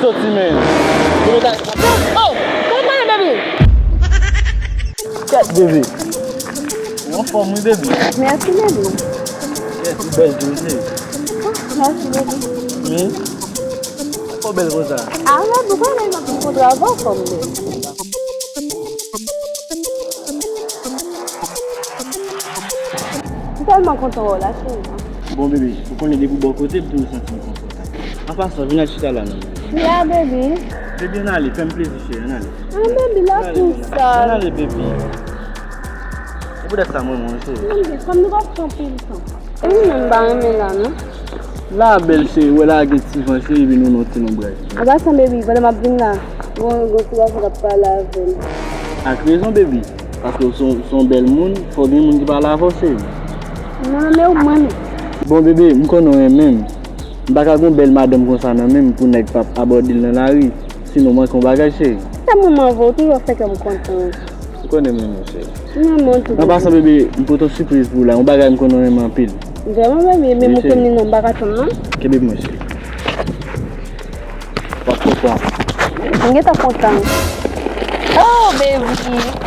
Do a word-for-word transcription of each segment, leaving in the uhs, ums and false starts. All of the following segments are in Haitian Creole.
Soti, men. Bebe, ta... Oh! Kòman w ye, baby? Kèt, bebe. Ou anfòm, wi, bebe. Mèsi, baby. Kèt, ou bèl tou, wi, cheri. Mèsi, baby. Wi. Ou bèl konsa. Ah, baby, ou konnen m ap kontre avè w, fanm, baby. M tèlman kontan wè w la, cheri. Bon, bebe, ou konnen depi w bò kote m, m toujou santi m kontan. An pasan, vin al chita la non. M la, baby. Bebe, ann ale, fè m plezi, cheri, ann ale. Ah, baby, la pou sa. Ann ale, bebe. E poutèt sa, mwen, mwen, cheri. Baby, kòm nou p ap pran anpil tan. E ou menm, m pa renmen la, non. La bèl, cheri, wè la gen ti van, cheri, vin nou nan ti lonbraj. An pasan, baby, pandan m ap vin la, gon, gon ti gason k ap pale avè m. Ak rezon, baby. Paske w se yon, se yon bèl moun, fò gen moun ki pale avè w, cheri. Non, non, men ou mwen menm. Bon, bebe, m konnen w renmen m. M pa ka gon bèl madanm konsa nan men m pou nèg p ap abòde l nan lari. Sinon, manke yon bagay, cheri. Sa manman vre, ou toujou ap fè kè m kontan. Ou konnen m renmen w, cheri. M renmen w tou, bebe. An pasan, bebe, m pote yon sipriz pou ou la. Yon bagay m konnen w renmen anpil. Vrèman, bebe, men m konnen non, m pa ka tann, non. Kenbe mwen, cheri. W ap kontan. M gentan kontan. Oh, baby.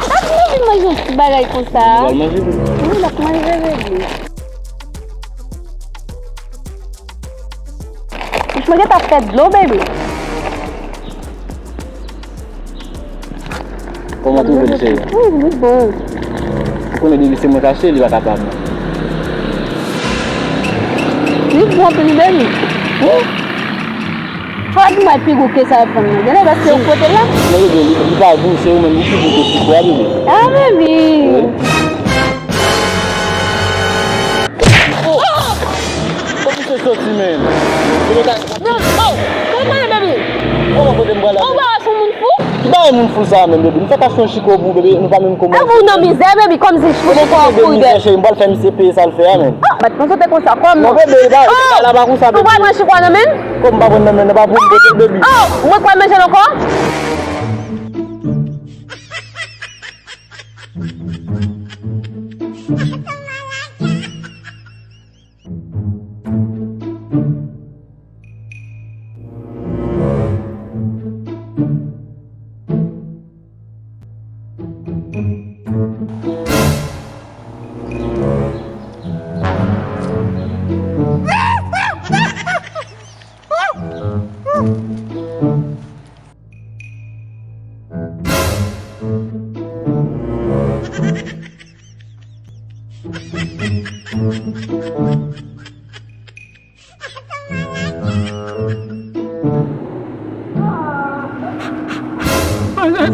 Sa vin anvi manje yon ti bagay konsa. Ou pral manje, baby? Wi, m ap manje, baby. Mwen gentan fè dlo, baby. Kòman w twouve l, cheri? Wi, li bon. Ou konnen depi se mwen k achte, li pa kapab non. Li bon anpil, baby. Wi. Fò di mwen pi gou ke sa yo fann nan. Genlè paske yo kote la. Non, bebe, li, li pa gou, se ou menm, ou pi gou ke sik la, bebe. Ah, baby. Wi. Oh! Kot misye soti, men? Bebe, ta... Non, oh! Kòman w ye, baby? Kòman kote m pral la? Ou pa wè se yon moun fou? Ki bagay moun fou sa menm, baby? M fèk achte yon chiko pou ou, baby, nou pa menm kòmanse. Ah, ou nan mizè, baby, kòmsi chiko a kouri dèyè. Cheri, m pral fè misye peye sa l fè a, men. Ah, bat mwen sote konsa, kòman? Non, baby, ba, la pa konsa, baby. Ou pral pran chiko a nan men l? Kòm m pa pran nan men l, pa pou m pote l, baby. Oh, mwen kwè manje l ankò?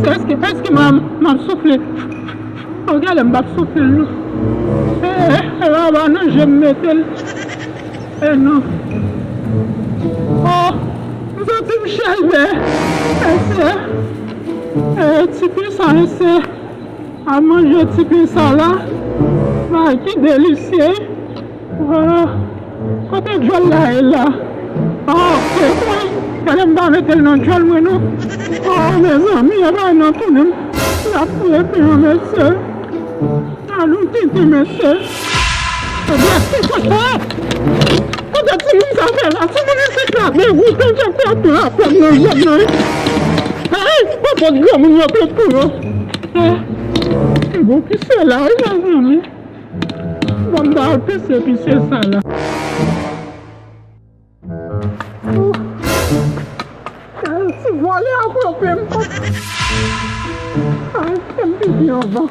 Èske, èske m ap, m ap soufle? O, gade m p ap soufle l non. E, e, e, baba nan je m mete l. E non. O, m santi m chelbe. Mesye. E, ti pye sa, mesye. A manje ti pye sa la. Bagay ki delisye. Ah, kote djòl la ye la? Ah, gade m pa mete l nan djòl mwen non. Oh, mezanmi, e bagay nan tounen m. L ap touye pen an, mesye. Alon tenten, mesye. Ebyen, ti kote, eh! Kote timoun sa fè la? Timoun isit la, men wout an jan kwè pen apèn nan zòn nan, wi. Ay, pa fòt granmoun yo plen pou yo. Eh, bon, ki se la, wi, mezanmi. Bon, m ta al pise, pise sa la. Ti vòlè a twope m. Ay, fè m pipi anvan.